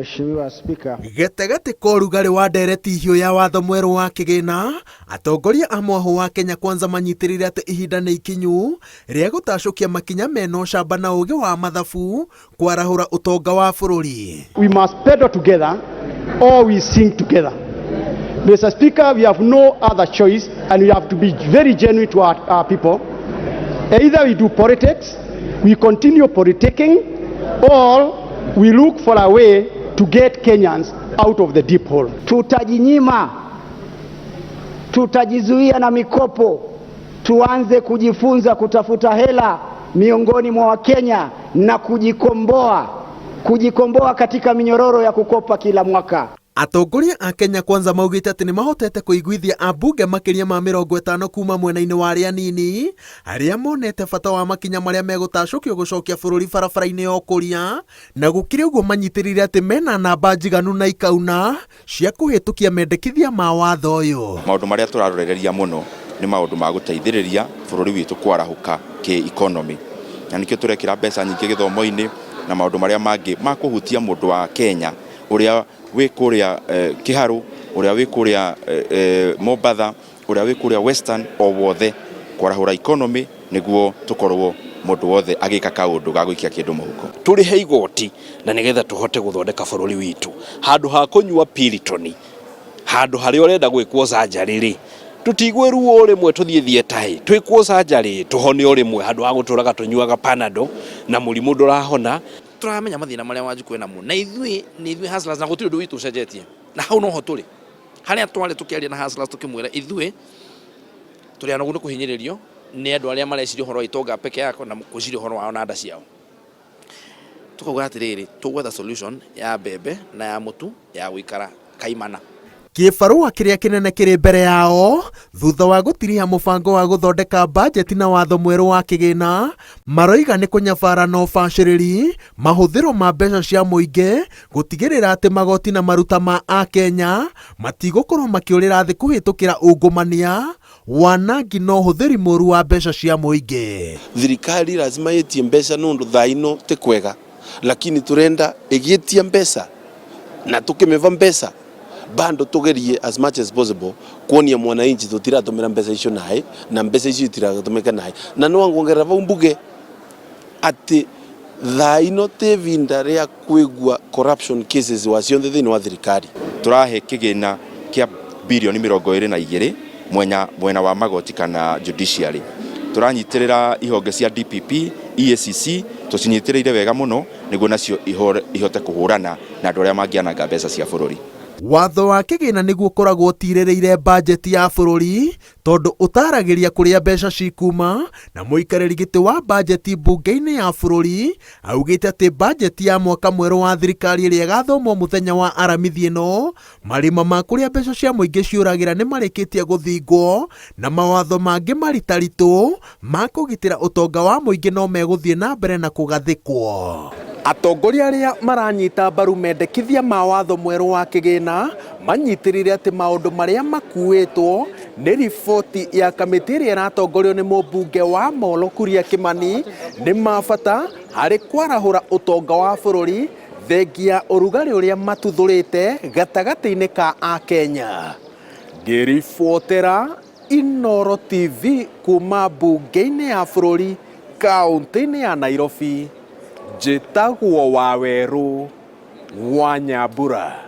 Mheshimiwa Spika. Gatagatĩ ka ũrugarĩ wa ndereti hiũ ya watho mwerũ wa kĩgĩna, atongoria a mwahũ wa Kenya Kwanza manyitĩrĩire atĩ ihinda nĩ ikinyu rĩa gũtacũkia makinya mena ũcamba na ũgĩ wa mathabu kwarahũra ũtonga wa bũrũri. We must pedal together or we sink together. Mr. Speaker, we have no other choice and we have to be very genuine to our people. Either we do politics, we continue politicking, or we look for a way to get Kenyans out of the deep hole. Tutajinyima, tutajizuia na mikopo, tuanze kujifunza kutafuta hela miongoni mwa Wakenya na kujikomboa katika minyororo ya kukopa kila mwaka. Atongoria a Kenya Kwanza maugĩte atĩ nĩ mahotete kũiguithia ambunge makĩria ma 50 kuma mwena-inĩ wa arĩa anini arĩa monete bata wa makinya marĩa megũtacũkio gũcokia bũrũri barabara-inĩ ya ũkũria, na gũkĩrĩ ũguo manyitĩrĩire atĩ mena namba njiganu na ikauna cia kũhĩtũkia mendekithia ma watho ũyũ. Maũndũ marĩa tũrarorereria mũno nĩ maũndũ ma gũteithĩrĩria bũrũri witũ kwarahũka kĩ economy, na nĩkĩo tũrekĩra mbeca nyingĩ gĩthomo-inĩ na maũndũ marĩa mangĩ ma kũhutia mũndũ wa Kenya ũrĩa wĩ kũrĩa Kĩharũ, ũrĩa wĩ kũrĩa Mombatha, ũrĩa wĩ kũrĩa Western, o wothe kwarahũra economy nĩguo tũkorwo mũndũ wothe agĩka kaũndũ ga gũikia kĩndũ mũhuko. Tũrĩhe igoti na nĩgetha tũhote gũthondeka bũrũri witũ. Handũ ha kũnyua Piriton, handũ harĩa ũrenda gwĩkwo surgery rĩ, tũtigue ruo rĩmwe tũthiĩ thieta, twĩkwo surgery tũhone o rĩmwe, handũ ha gũtũraga tũnyuaga Panadol na mũrimũ ndũrahona. Tũramenya mathĩna marĩa Wanjikũ enamo, na ithuĩ nĩ ithuĩ hustlers, na gũtirĩ ũndũ witũ ũcenjetie, na hau noho tũrĩ harĩa twarĩ tũkĩaria na hustlers tũkĩmwĩra ithuĩ tũrĩ anogu nĩ kũhinyĩrĩrio nĩ andũ arĩa mareciria ũhoro wa itonga peke yako na gwĩciria ũhoro wao na nda ciao. Tũkauga atĩrĩrĩ, tũgwetha solution ya mbembe na ya mũtu ya gũikara kaimana. Kĩbarũa kĩrĩa kĩnene kĩrĩ mbere yao thutha wa gũtiriha mũbango wa gũthondeka bajeti na watho mwerũ wa kĩgĩna, maroiga nĩ kũnyabara na ũbacĩrĩri mahũthĩro ma mbeca cia mũingĩ, gũtigĩrĩra atĩ magoti na maruta ma akenya matigũkorwo makĩũrĩra thĩ kũhĩtũkĩra ungumania, wanangi na ũhũthĩri mũru wa mbeca cia mũingĩ. Thirikari lazima yetie mbeca nundu thaa ino ti kwega, lakini turenda igitia mbeca na tukimiva mbeca bado tugerie as much as possible kuonia mwananchi tutiratumira mbeca icio nae na mbeca icio itiratumika nae. Na no nguongerera vau mbuge ati thaa ino ti ivinda ria kwigua corruption cases wa cionthe thiini wa thirikari. Tũrahe kĩgĩna kĩa birioni 22 mwenya mwena wa magoti kana judiciary. Tũranyitĩrĩra ihonge cia DPP, EACC, tũcinyitĩrĩire wega mũno nĩguo nacio ihote kũhũrana na andũ arĩa mangĩananga mbeca cia bũrũri. Watho wa kĩgĩna nĩguo ũkoragwo ũtirĩrĩire bajeti ya bũrũri tondũ ũtaragĩria kũrĩa mbeca cikuma, na mũikarĩri gĩtĩ wa bajeti mbunge-inĩ ya bũrũri augĩte atĩ bajeti ya mwaka mwerũ wa thirikari ĩrĩa ĩgathomwo mũthenya wa Aramithi ĩno, marima ma kũrĩa mbeca cia mũingĩ ciũragĩra nĩ marĩkĩtie gũthingwo na mawatho mangĩ maritaritũ ma kũgitĩra ũtonga wa mũingĩ no megũthiĩ na mbere na kũgathĩkwo. Atongoria arĩa maranyita mbaru mendekithia ma watho mwerũ wa kĩgĩna manyitĩrĩire atĩ maũndũ marĩa makuĩtwo nĩ riboti ya kamĩtĩ ĩrĩa ĩratongorio nĩ mũmbunge wa Molo Kuria Kimani nĩ ma bata harĩ kwarahũra ũtonga wa bũrũri thengia ũrugarĩ ũrĩa matuthũrĩte gatagatĩ-inĩ ka Akenya. Ngĩribotera Inooro TV kuma mbunge-inĩ ya bũrũri kaũntĩ-inĩ ya Nairobi, njĩtagwo Wawerũ wa Nyambura.